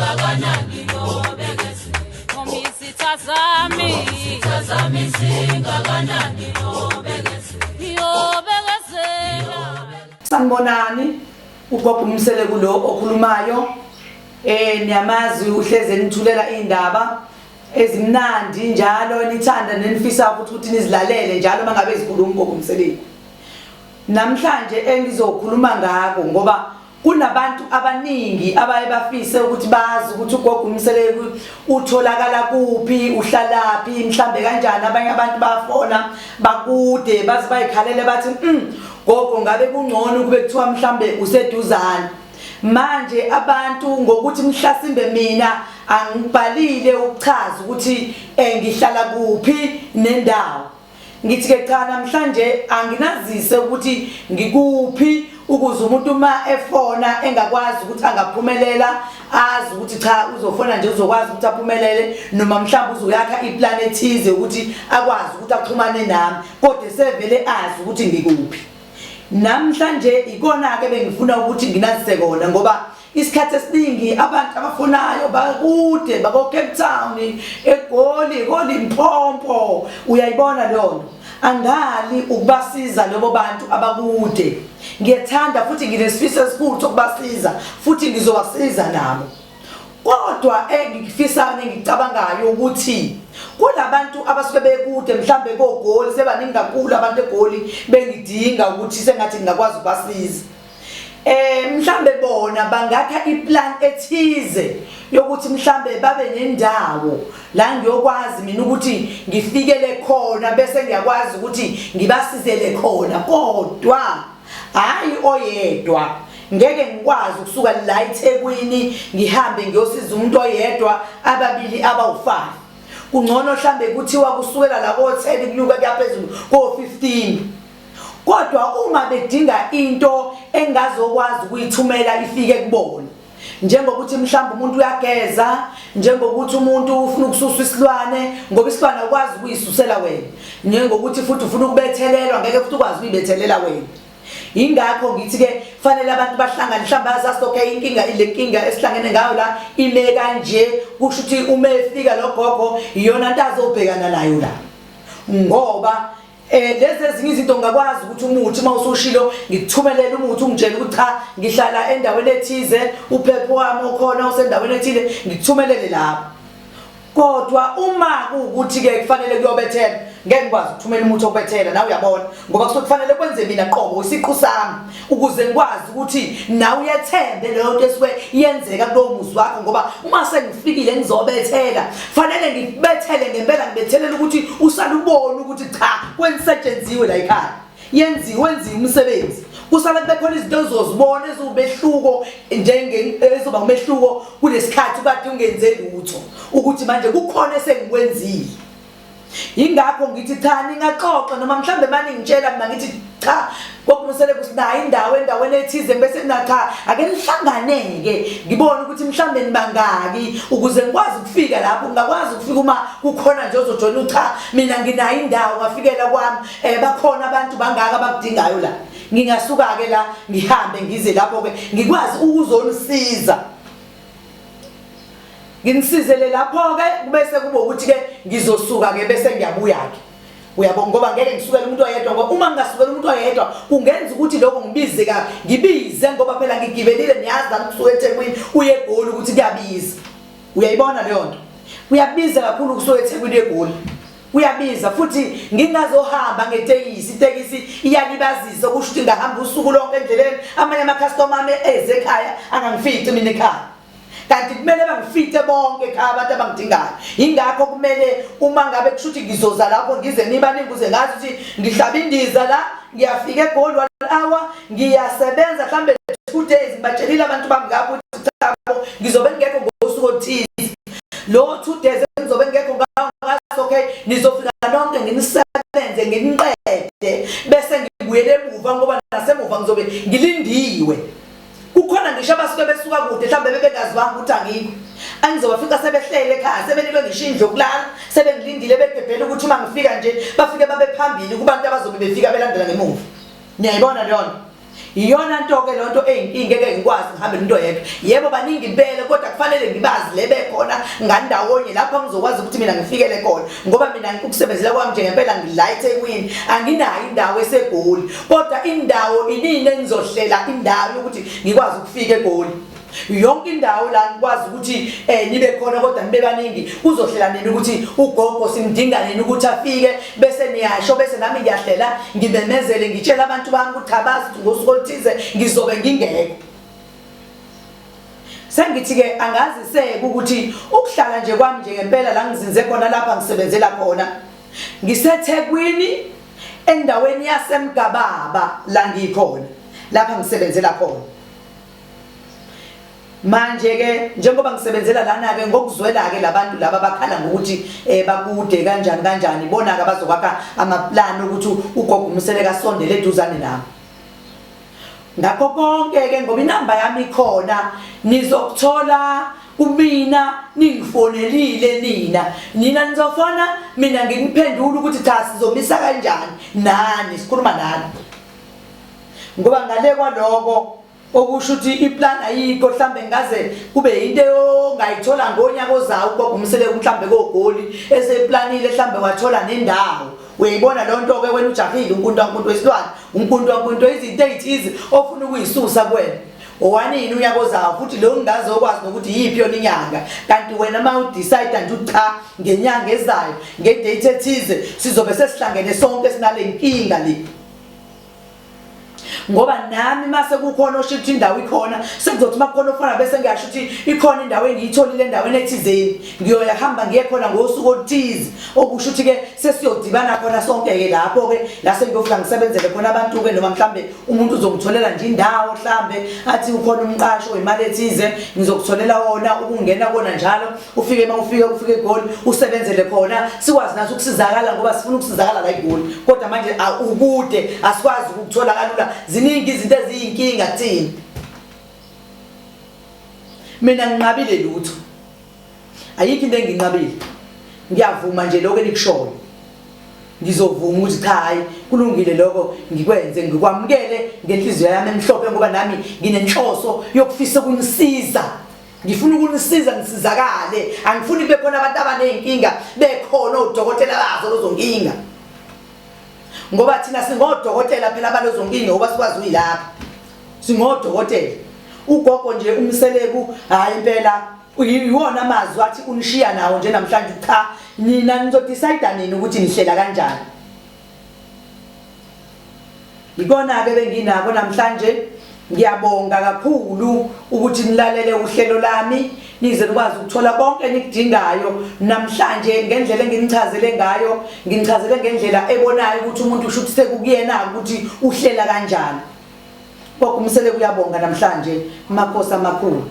Singakanani nobekezela. Noma izitha zami. Izitha zami singakanani nobekezela. Yobekezela. Sanibonani, uGogo uMseleku lo okhulumayo. Niyamazi uhleze nithulela indaba ezimnandi njalo nithanda nenifisa futhi ukuthi nizilalele njalo mangabe zikhuluma uGogo uMseleku. Namhlanje engizokhuluma ngako ngoba kunabantu abaningi abaye bafise ukuthi bazi ukuthi uGogo uMseleku utholakala kuphi, uhlalaphi, mhlambe kanjani. Abanye abantu bafona bakude baze bayikhalele bathi gogo ngabe kungcono kube kuthiwa mhlambe useduzane. Manje abantu ngokuthi mhlasimbe mina angibhalile ukuchaza ukuthi ngihlala kuphi nendawo. Ngithi ke cha, namhlanje anginazise ukuthi ngikuphi ukuze umuntu uma efona engakwazi ukuthi angaphumelela azi ukuthi cha, uzofona nje uzokwazi ukuthi aphumelele, noma mhlawumbe uzoyakha iplan ethize ukuthi akwazi ukuthi axhumane nami, kodwa sevele azi ukuthi ngikuphi. Namhlanje ikona ke bengifuna ukuthi nginazise kona, ngoba isikhathi esiningi abantu abafunayo bakude, bako Cape Town, eGoli, koLimpopo, uyayibona leyo nto. Angali ukubasiza lobo bantu abakude. Ngiyathanda futhi nginesifiso esikhulu sokubasiza, futhi ngizobasiza nabo. Kodwa engikufisayo nengicabangayo ukuthi kunabantu abasuke bekude, mhlambe koGoli, sebaningi kakhulu abantu eGoli bengidinga ukuthi sengathi ngingakwazi ukubasiza. Mhlambe bona bangakha iplan ethize yokuthi mhlambe babe nendawo la ngiyokwazi mina ukuthi ngifikele khona, bese ngiyakwazi ukuthi ngibasizele khona. Kodwa hayi oyedwa, ngeke ngikwazi ukusuka la eThekwini ngihambe ngiyosiza umuntu oyedwa, ababili, abawu5. Kungcono mhlambe kuthiwa kusukela la ko10 kunyuka kuyaphezulu ko15. Kodwa uma bedinga into engazokwazi ukuyithumela ifike kubona, njengokuthi mhlawumbe umuntu uyageza, njengokuthi umuntu ufuna ukususa isilwane, ngoba isilwane awukwazi ukuyisusela wena, njengokuthi futhi ufuna ukubethelelwa, ngeke futhi ukwazi ukuyibethelela wena. Ingakho ngithi ke fanele abantu bahlangane, mhlawumbe bazazi okay inkinga ile nkinga esihlangene ngayo la ime kanje, kusho ukuthi uma efika lo gogo iyona nto azobhekana nayo la. Ngoba lezi ezinye izinto ngakwazi ukuthi umuthi uma usushilo ngikuthumelele umuthi, ungitshela ukuthi cha, ngihlala endaweni ethize, uphepho wami okhona usendaweni ethile, ngikuthumelele lapho. Kodwa uma kuwukuthi ke kufanele kuyobethela, ngeke ngikwazi ukuthumela umuthi okubethela, nawe uyabona, ngoba kusuke kufanele kwenze mina qobo isiqu sami ukuze ngikwazi ukuthi nawe uyethembe leyo nto esuke yenzeka kulowo muzi wakho. Ngoba uma sengifikile ngizobethela, fanele ngibethele ngempela, ngibethelela ukuthi usale ubone ukuthi cha, kwensetshenziwe la ekhaya, yenziwe, wenziwe umsebenzi. Kusale kube khona izinto ozozibona eziwumehluko, njenge ezoba umehluko kulesikhathi ukade ungenze lutho, ukuthi manje kukhona esengikwenzile. Ingakho ngithi cha, ningaxoxa, noma mhlambe manje ngitshela mina ngithi cha, kokumusele kusinayo indawo endaweni ethize, bese na cha, ake nihlanganeke ngibone ukuthi mhlambe nibangaki ukuze ngikwazi ukufika lapho. Ngingakwazi ukufika uma kukhona nje ozojoyina, ucha, mina nginayo indawo, ngafikela kwami, bakhona abantu bangaka abakudingayo la. Ngingasuka ke la ngihambe ngize lapho ke ngikwazi ukuzonisiza, nginisizele lapho ke, bese kube ukuthi ke ngizosuka ke bese ngiyabuya ke, uyabona, ngoba ngeke ngisukele umuntu oyedwa, ngoba uma ngingasukela umuntu oyedwa kungenza ukuthi lokho ngibize ka ngibize, ngoba phela ngigibelile, niyazi la kusuka eThekwini uye eGoli ukuthi kuyabiza. Uyayibona leyo nto, kuyabiza kakhulu kusuka eThekwini eGoli, kuyabiza futhi. Ngingazohamba ngetekisi, itekisi iyalibazisa, okusho ukuthi ngahamba usuku lonke endleleni, amanye amakhastoma ami eze ekhaya angangifici mina ekhaya, kanti kumele bangifice bonke ekhaya abantu abangidingayo. Ingakho kumele uma ngabe kusho ukuthi ngizoza lapho, ngize nibaningi ukuze ngazi ukuthi ngihlaba indiza la, ngiyafika eGoli 1 hour, ngiyasebenza mhlambe 2 days. Ngibatshelile abantu bami ngapho ukuthi chabo, ngizobe ngingekho ngosuku oluthize, lo 2 days engizobe ngingekho ngawo, ngathi okay, nizofika nonke, nginisebenze nginiqede, bese ngibuyele emuva, ngoba nasemuva ngizobe ngilindiwe. Kukhona ngisho abasuke besuka kude, mhlawumbe bebengaziwanga ukuthi angikho, angizobafica sebehlele ekhaya, sebenikwe ngisho indlu yokulala, sebengilindile, begebhela ukuthi uma ngifika nje bafike babe phambili kubantu abazobe befika belandela ngemuva. Niyayibona leyo nto. Iyona nto-ke loo nto eyinkinga eke ngikwazi ngihambe nento yedwa. Yebo baningi impela kodwa kufanele ngibazi le bekhona ngandawonye lapho ngizokwazi ukuthi mina ngifikele khona ngoba mina ukusebenzela kwami nje ngempela ngila eThekwini anginayo indawo eseGoli kodwa indawo inini engizohlela indawo yokuthi ngikwazi ukufika eGoli. Yonke indawo la ngikwazi ukuthi eh nibe khona kodwa nibe baningi kuzohlela nini ukuthi ugogo simdinga nini ukuthi afike bese niyasho bese nami ngiyahlela ngimemezele ngitshela abantu bami ukuthi cha bazi ukuthi ngosuku oluthize ngizobe ngingekho. Sengithi ke angaziseke ukuthi ukuhlala nje kwami nje ngempela la ngizinze khona lapha ngisebenzela khona ngiseThekwini endaweni yaseMgababa la ngikhona lapha ngisebenzela khona. Manje ke njengoba ngisebenzela lana ke ngokuzwela ke labantu laba bakhala ngokuthi eh bakude kanjani kanjani bona ke abazokwakha ama plan ukuthi ugogo uMseleka asondele eduzane nami. Ngakho konke ke ngoba inamba yami ikhona nizokuthola kumina ningifonelile nina nina nizofona mina nginiphendula ukuthi cha sizomisa kanjani nani sikhuluma nani ngoba ngale kwaloko okusho ukuthi iplan ayikho mhlambe ngaze kube into ongayithola ngonyaka ozayo ugogo uMseleku mhlambe kogoli eseplanile mhlambe wathola nendawo uyayibona loo nto ke wena ujahile unkuntu wesilwane unkuntu izinto ezithize ofuna ukuyisusa kuwena owanini unyaka ozayo futhi lo ngingazokwazi nokuthi yiphi yona inyanga kanti wena uma udecide nje ukuthi cha ngenyanga ezayo ngedate ethize sizobe sesihlangene sonke sinale nkinga le ngoba nami mase kukhona osho ukuthi indawo ikhona sekuzothi uma kukhona ofana bese ngiyasho ukuthi ikhona indawo engiyitholile endaweni ethizeni ngiyoya hamba ngiye khona ngosuku oluthize okusho ukuthi ke sesiyodibana khona sonke ke lapho ke la sengiyofika ngisebenzele khona abantu ke noma mhlambe umuntu uzongitholela nje indawo mhlambe athi ukhona umqasho wemali ethize ngizokutholela wona ukungena kona njalo ufike uma ufike ufike eGoli usebenzele khona sikwazi nathi ukusizakala ngoba sifuna ukusizakala la eGoli kodwa manje ukude asikwazi ukuthola kalula ziningi izinto eziyinkinga kuthina mina nginqabile lutho ayikho into enginqabile ngiyavuma nje lokho enikushoyo ngizovuma ukuthi cha hayi kulungile lokho ngikwenze ngikwamukele ngenhliziyo yami emhlophe ngoba nami nginenhloso yokufisa ukunisiza Ngifuna ukunisiza nisizakale. Angifuni kube khona abantu abanezinkinga bekhona odokotela bazo lezo nkinga. Ngoba thina singodokotela phela balezo nkinga ngoba sikwazi uyilapha. Singodokotela. Ugogo nje uMseleku hayi impela iwona amazwi athi unishiya nawo nje namhlanje cha nina nizodecide nini ukuthi nihlela kanjani. Yikona-ke benginako namhlanje ngiyabonga kakhulu ukuthi nilalele uhlelo lami nize nikwazi ukuthola konke enikudingayo namhlanje ngendlela enginichazele ngayo nginichazele ngendlela ebonayo ukuthi umuntu usho ukuthi sekukuyena ukuthi uhlela kanjani. Gogo uMseleku uyabonga namhlanje makhosi amakhulu.